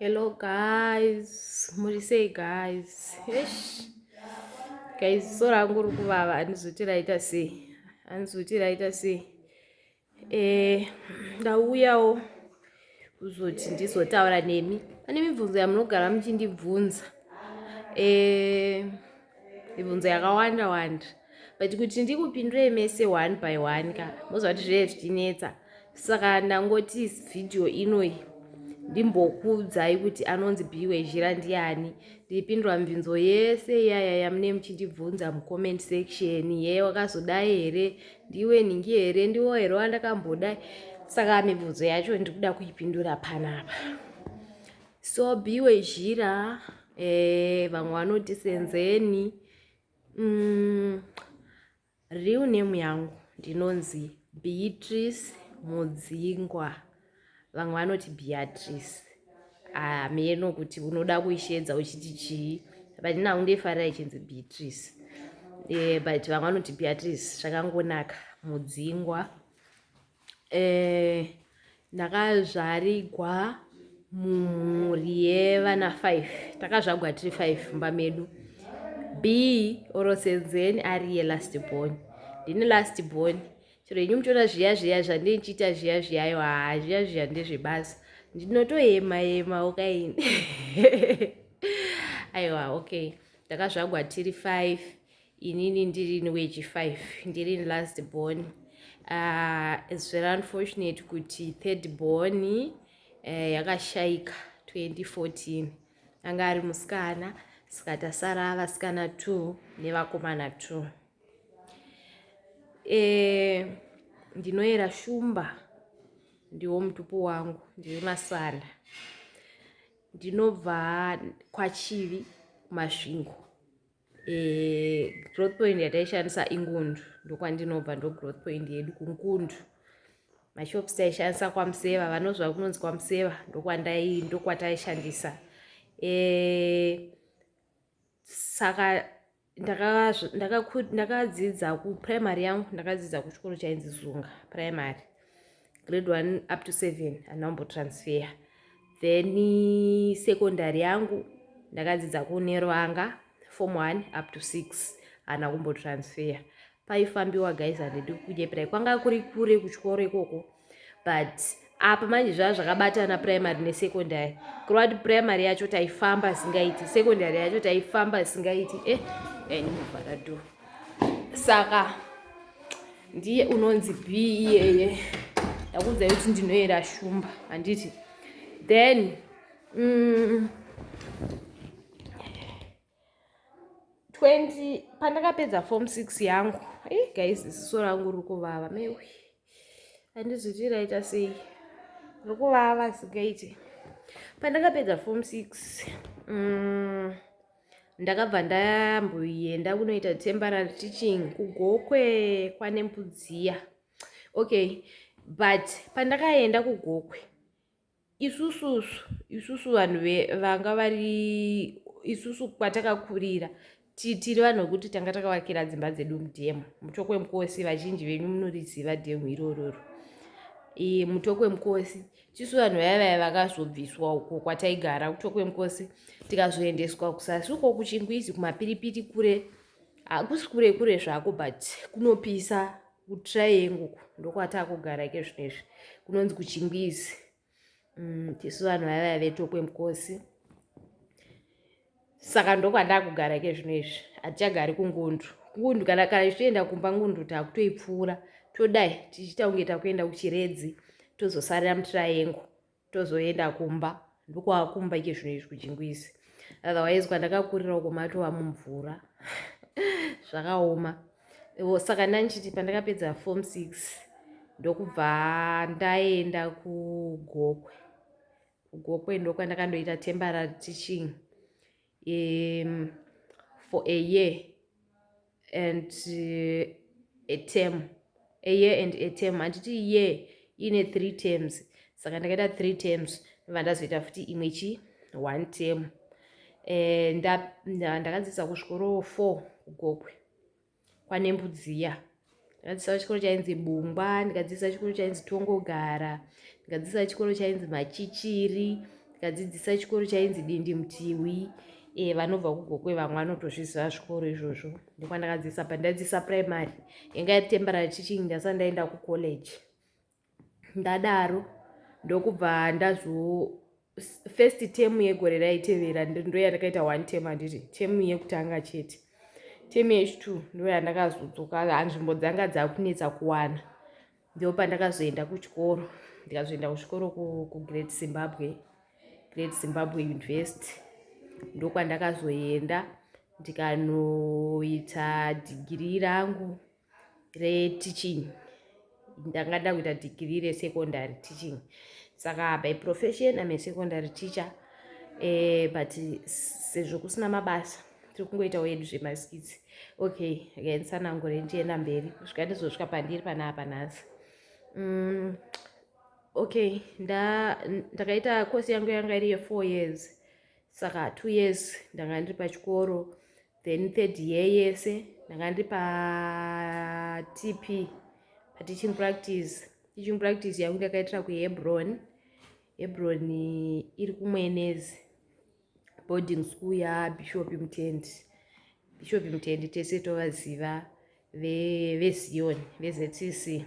Hello guys, muri sei guys? Eish. Guys, so rangu riri kuvava handizoti raita sei. Handizoti raita sei. Eh, ndauyawo kuzoti ndizotaura nemi. Pane mibvunzo yamunogara muchindibvunza. Eh, mibvunzo yakawanda wanda. But kuti ndikupindurei mese one by one ka, moziva kuti zvinenge zvichinetsa. Saka ndangoti vhidhiyo inoyi ndimbokuudzai kuti anonzi B Wezhira ndiani. Ndipindura mibvunzo yese iyaya yamune muchindibvunza mucomment section. Ye wakazodai here? Ndiwe nhingi here? Ndiwo here wandakambodai? Saka mibvunzo yacho ndikuda kuipindura panapa. So B Wezhira eh, vamwe vanoti Senzeni Real name yangu ndinonzi Beatrice Mudzingwa. Vamwe vanoti Beatrice. Ah, mheno kuti unoda kuishedza uchiti chii. But ini hangu ndoifarira ichinzi Beatrice. Eh, but vamwe vanoti Beatrice zvakangonaka Mudzingwa. Eh, ndakazvarigwa mumhuri yevana 5 takazvagwa tiri 5 mumba medu b orosenzeni ari yelast born ndini last born chero inyu muchiona zviya zviya zvandinchiita zviya zviyayo haa zviya zviya ndezvebasa ndinotoyema yema okaini aiwa okay ndakazvagwa tiri 5 inini ndirini wechi 5 ndirini last born it's very unfortunate kuti third born yakashaika 2014 anga ari musikana saka tasara vasikana 2 nevakomana 2 ndinoyera Shumba ndiwo mutupo wangu ndiri Masanda ndinobva kwaChivi kuMasvingo growth point yataishandisa ingundu ndokwandinobva ndo growth point yedu kungundu mashops taishandisa kwamuseva vanozva kunonzi kwamuseva ndokwandai ndokwataishandisa saka ndakadzidza kuprimary yangu ndakadzidza kuchikoro chainzi Zunga Primary grade 1 up to 7 handina kumbotransfer then secondary yangu ndakadzidza kunerwanga form 1 up to 6 handina kumbotransfer paifambiwa guys handidi kunyeperai kwanga kuri kure kuchikoro ikoko but apa manje zvava zvakabatana primary nesecondary kureva kuti primary yacho taifamba singaiti secondary yacho taifamba singaiti eh ndimbovhara door saka ndiye unonzi b iyeye ndakuudzai kuti ndinoyera Shumba handiti then 20 pandakapedza form 6 yangu hey, guys ziso rangu riri kuvava mewe handizviti raita sei riri kuvava singaiti pandakapedza form 6 ndakabva ndamboenda kunoita temporary teaching kuGokwe kwaNembudziya okay but pandakaenda kuGokwe isususu isusu vanhu vanga vari isusu kwatakakurira tiri vanhu vekuti tanga takavakira dzimba dzedu mudhemu Mutokwe Mukosi vazhinji venyu munoriziva dhemu irororo Mutokwe Mukosi tisu vanhu vaya vaya vakazobviswa uko kwataigara kuTokwe Mukosi tikazoendeswa kusasi uko kuChingwizi kumapiripiri kure hakusi kure kure zvako but kunopisa kuTriangle uko ndokwatakugara ike zvinezvi kunonzi kuChingwizi tisu vanhu vaya vaya veTokwe Mukosi saka ndokwandakugara ike zvino izvi hatichagari kungundu kungundu kana kana tichitoenda kumba ngundu takutoipfuura todai tichiita kunge takuenda kuchiredzi tozosarira muTriangle tozoenda kumba ndokwakumba ike zvino izvi kuChingwizi otherwise kwandakakurira uko matova mumvura zvakaoma saka ndandichiti pandakapedza form 6 ndokubva ndaenda kuGokwe kuGokwe ndokwandakandoita temporary teaching for a year and a term a year and a term handiti year ine three terms saka ndakaita three terms ndobva ndazoita futi imwe chi one term ndakadzidzisa kuzvikoro four kuGokwe kwaNembudziya ndikadzidzisa chikoro chainzi Bungwa ndikadzidzisa chikoro chainzi Tongogara ndikadzidzisa chikoro chainzi Machichiri Ndikadzidzisa chikoro chainzi Dindi Mutiwi. Vanobva kuGokwe vamwe vanotozviziva zvikoro izvozvo. Ndokwandakadzidzisa, pandaidzidzisa primary yanga iri temporary teaching, ndasati ndaenda kucollege. Ndadaro ndokubva ndazo first term yegore raitevera, ndo yandakaita one term, handiti? Term yekutanga chete. Term yechi2 ndo yandakazodzoka, nzvimbo dzanga dzakunetsa kuwana. Ndo pandakazoenda kuchikoro, ndikazoenda kuchikoro kuGreat Zimbabwe, Great Zimbabwe University. Ndokwandakazoenda ndikanoita dhigiri rangu reteaching. Ndanga ndakuita dhigiri resecondary teaching, saka by profession am a secondary teacher, but sezvo kusina mabasa tiri kungoitawo yedu zvemaskits. Okay, regai nditsanangure ndichienda mberi kusvika ndizosvika pandiri panapa nhasi. Okay, ndakaita kosi yangu yanga iri ye4 years, saka 2 years ndanga ndiri pachikoro, then third year yese ndanga ndiri paTP, pateaching practice. Teaching practice yangu ndakaitira kuHebron. Hebron iri kuMwenezi, boarding school yaBishop Mutendi. Bishop Mutendi tese tovaziva, veZion, veZCC.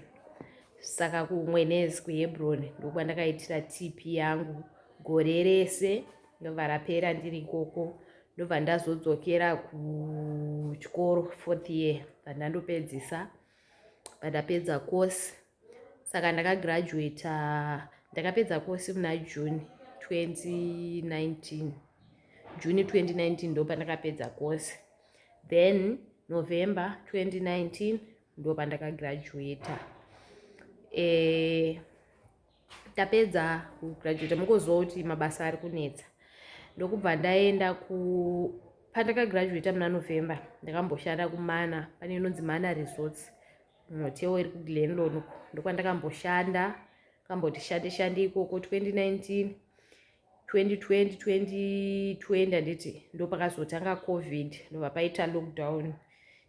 Saka kuMwenezi, kuHebron, ndokwandakaitira TP yangu gore rese, ndobva rapera ndiri ikoko. Ndobva ndazodzokera kuchikoro fourth year, bva ndandopedzisa, bva ndapedza course. Saka ndakagraduata, ndakapedza course muna June 2019. June 2019 ndo pandakapedza course, then November 2019 ndo pandakagraduata. Tapedza kugraduata, mukoziva kuti mabasa ari kunetsa, ndokubva ndaenda ku pandakagraduata muna November, ndakamboshanda kuMana, pane inonzi Mana Resorts Hotel iri kuGlen Lorne uko. Ndokwandakamboshanda, kamboti shande shande ikoko 2019, 2020, 2020, handiti? Ndo pakazotanga COVID, ndobva paita lockdown.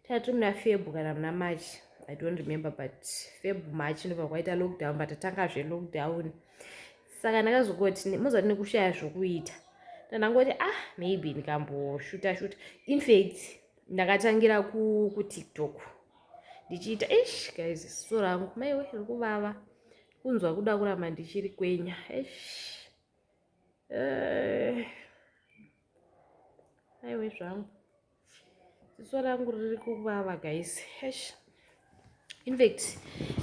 Tati muna Feb kana muna March, I don't remember, but Feb, March, ndobva kwaita lockdown, but tatangazve lockdown. Saka ndakazongoti, muzati nekushaya zvokuita, ndandangoti, ah, maybe ndikamboshuta shuta. In fact, ndakatangira kuTikTok ndichiita. Ish guys, ziso rangu, maiwe, riri kuvava, kunzwa kuda kuramba ndichiri kwenya. Ish, aiwe zvangu, ziso rangu riri kuvava, guys. Ish, in fact,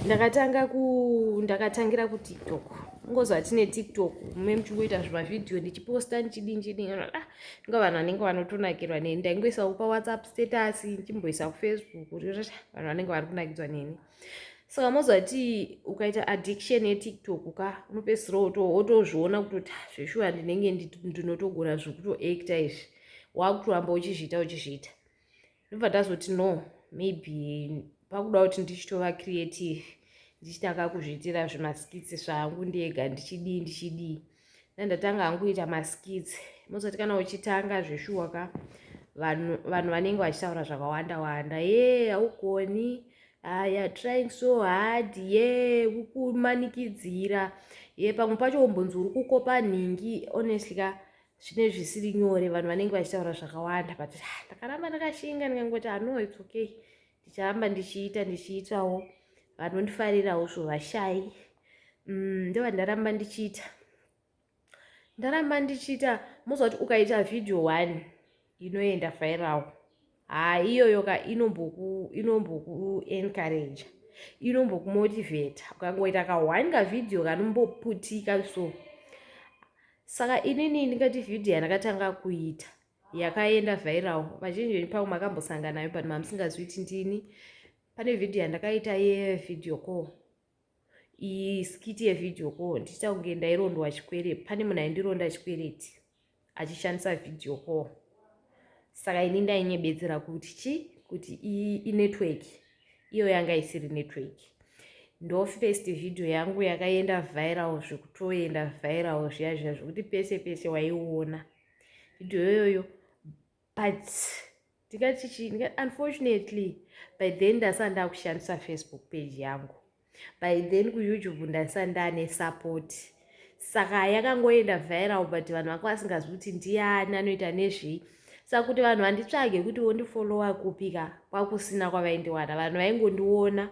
ndakatanga ku ndakatangira kuTikTok. Ungozva tine TikTok, mume muchingoita zvimavhidhiyo, ndichiposta, ndichidii, ndichidii. Ah, inga vanhu vanenge vanotonakirwa neni. Ndaingoisawo paWhatsApp status, ndichimboisa kuFacebook, vanhu vanenge vari kunakidzwa neni. Saka mozati ukaita addiction yeTikTok ka, unopedzisira wotozviona kutoti, ah, zveshuwa ndinenge ndinotogona zvekutoacta izvi. Wakutoramba uchizviita, uchizviita. Ndobva ndazoti, no, maybe pakuda kuti ndichitova creative, ndichitanga kuzviitira zvimaskits zvangu ndega, ndichidii, ndichidii. Ndandatanga hangu kuita maskits. Mozati kana uchitanga zveshuwa ka, vanhu vanenge vachitaura zvakawanda wanda, ye haugoni, aya trying so hard, ye kukumanikidzira, ye pamwe pacho wombonzi uri kukopa nhingi. Honestly ka, zvine zvisiri nyore, vanhu vanenge vachitaura zvakawanda, but ah, ndakaramba ndakashinga, ndikangoti, ano, ah, it's okay, ndicharamba ndichiita, ndichiitawo, vanondifarirawo zvovashai. Ndova ndaramba ndichiita, ndaramba ndichiita. Mozwa kuti ukaita vhidhiyo one inoenda viral, haa, iyoyo ka inombokuencourage, inombokumotivheta. Ukangoita ka one kavhidhiyo kanomboputika so. Saka inini ndingati vhidhiyo yandakatanga kuita yakaenda viral, vazhinji venyu pamwe makambosangana nayo, but mamusingazivi kuti ndini. Pane vhidhiyo yandakaita yevideo call, iskit yevideo call, ndichiita kunge ndairondwa chikwereti. Pane munhu aindironda chikwereti achishandisa video call. Saka ini ndainyebedzera kuti chi kuti inetwork, iyo yanga isiri network. Ndo first video yangu yakaenda viral, zvekutoenda viral zviya zviya zvekuti pese pese waiona video iyoyo. But ndingati chii, unfortunately by then ndasati ndakushandisa Facebook page yangu. By then kuYouTube ndasati ndane support. Saka yakangoenda viral, but vanhu vanga vasingazivi kuti ndiani, anoita nezvei. Saka kuti vanhu vanditsvage kuti wondifollowa kupika, kwakusina kwavaindiwana. Vanhu vaingondiona.